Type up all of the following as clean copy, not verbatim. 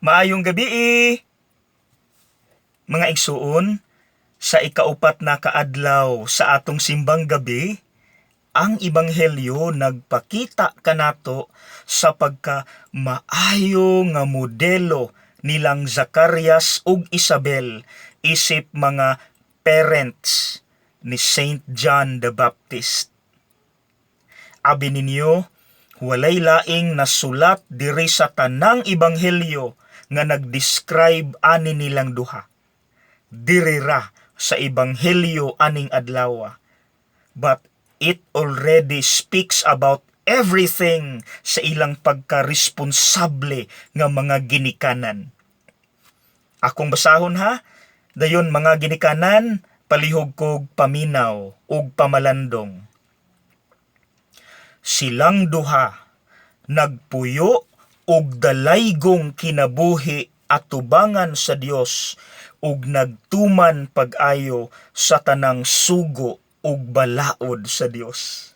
Maayong gabi, mga igsuon. Sa ikaupat na kaadlaw sa atong simbang gabi, ang ebanghelyo nagpakita kanato sa pagka maayo nga modelo nilang Zacarias ug Isabel isip mga parents ni Saint John the Baptist. Abi ninyo, walay laing nasulat diri sa tanang ebanghelyo nga nag-describe ani nilang duha. Diri ra sa ebanghelyo aning adlaw. But it already speaks about everything sa ilang pagka-responsable nga mga ginikanan. Akong basahon ha, dayon mga ginikanan, palihog kog paminaw ug pamalandong. Silang duha nagpuyo og dalaygong kinabuhi atubangan sa Dios ug nagtuman pag-ayo sa tanang sugo ug balaod sa Dios.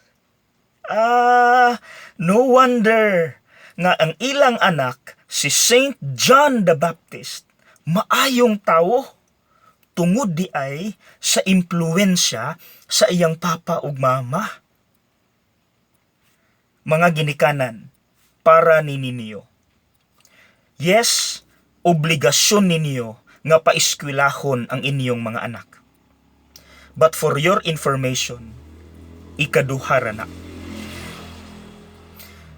Ah, no wonder nga ang ilang anak, si Saint John the Baptist, maayong tawo tungod di ay sa impluwensya sa iyang papa ug mama. Mga ginikanan, para ni ninyo. Yes, obligasyon ninyo nga paeskwelahon ang inyong mga anak. But for your information, ikaduha ra na.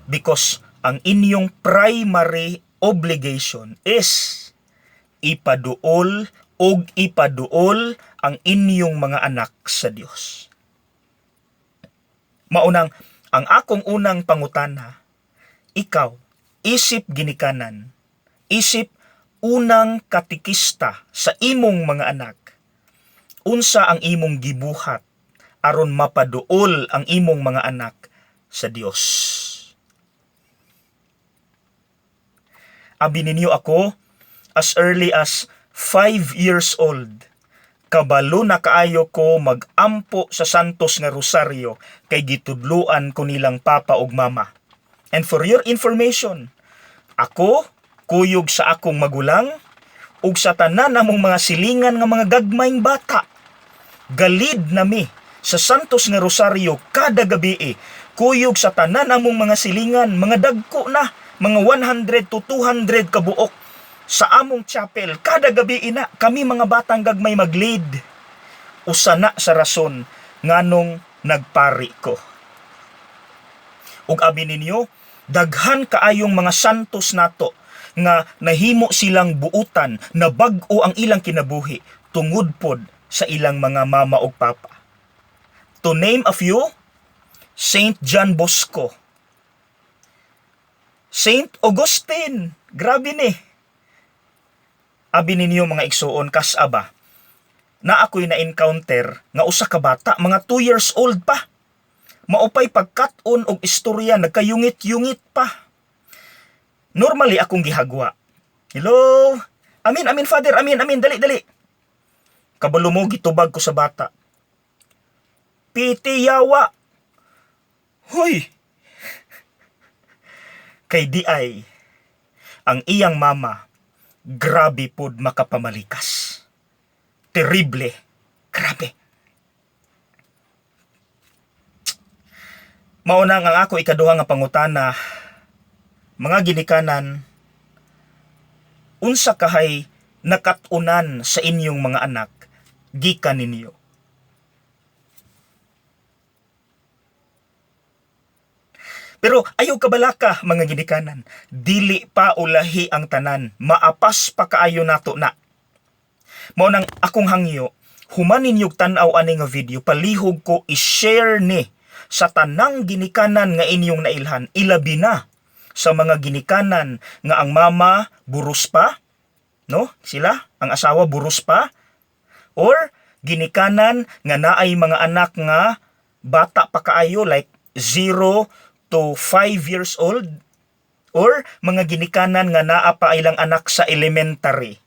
Because ang inyong primary obligation is ipaduol og ipaduol ang inyong mga anak sa Dios. Maunang ang akong unang pangutana, ikaw, isip ginikanan, isip unang katikista sa imong mga anak, unsa ang imong gibuhat aron mapaduol ang imong mga anak sa Dios? Abi ninyo ako, as early as 5 years old, kabalo na kaayo ko mag-ampo sa Santos nga Rosaryo kay gitudluan ko nilang papa ug mama. And for your information, ako, kuyog sa akong magulang, ug sa tanan namong mga silingan nga mga gagmayng bata, galid nami sa Santos nga Rosaryo kada gabi, kuyog sa tanan namong mga silingan, mga dagko na, mga 100 to 200 kabuok sa among chapel, kada gabi ina, kami mga batang gagmay mag-lead. Usa na sa rason nganong nagpari ko. Ug abi ninyo, daghan kaayong mga santos nato nga nahimo silang buutan na bag-o ang ilang kinabuhi tungod pod sa ilang mga mama ug papa. To name a few, Saint John Bosco, Saint Augustine, grabe ni. Abi ninyo, mga igsuon, kas-a ba, na ako'y na-encounter nga usa ka bata, mga 2 years old pa. Maupay pagkat-on og istorya, nagkayungit-yungit pa. Normally akong gihagwa. "Hello? Amin, amin, Father, amin, amin, dali, dali." Kabalo mo, gitubag ko sa bata. "Piti yawa." Hoy! Kay di ay, ang iyang mama, grabe pod makapamalikas. Terrible. Grabe. Mao na ang ako ikaduha nga pangutana, mga ginikanan, unsa kahay nakatunan sa inyong mga anak gikan ninyo? Pero ayaw kabalaka, mga ginikanan, dili pa ulahi ang tanan, maapas pa kaayo nato na. Mao nang akong hangyo, human ninyog tan-aw ani nga video, palihog ko i-share ni sa tanang ginikanan nga inyong nailhan, ilabi na sa mga ginikanan nga ang mama burus pa, no? Sila, ang asawa burus pa, or ginikanan nga naay mga anak nga bata pa kaayo, like 0 to 5 years old, or mga ginikanan nga naa pa ilang anak sa elementary.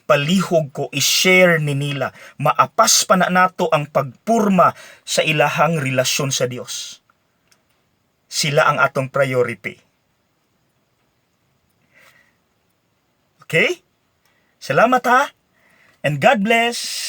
Palihog ko i-share ni nila, maapas pa na nato ang pagpurma sa ilahang relasyon sa Dios. Sila ang atong priority. Okay? Salamat ha. And God bless.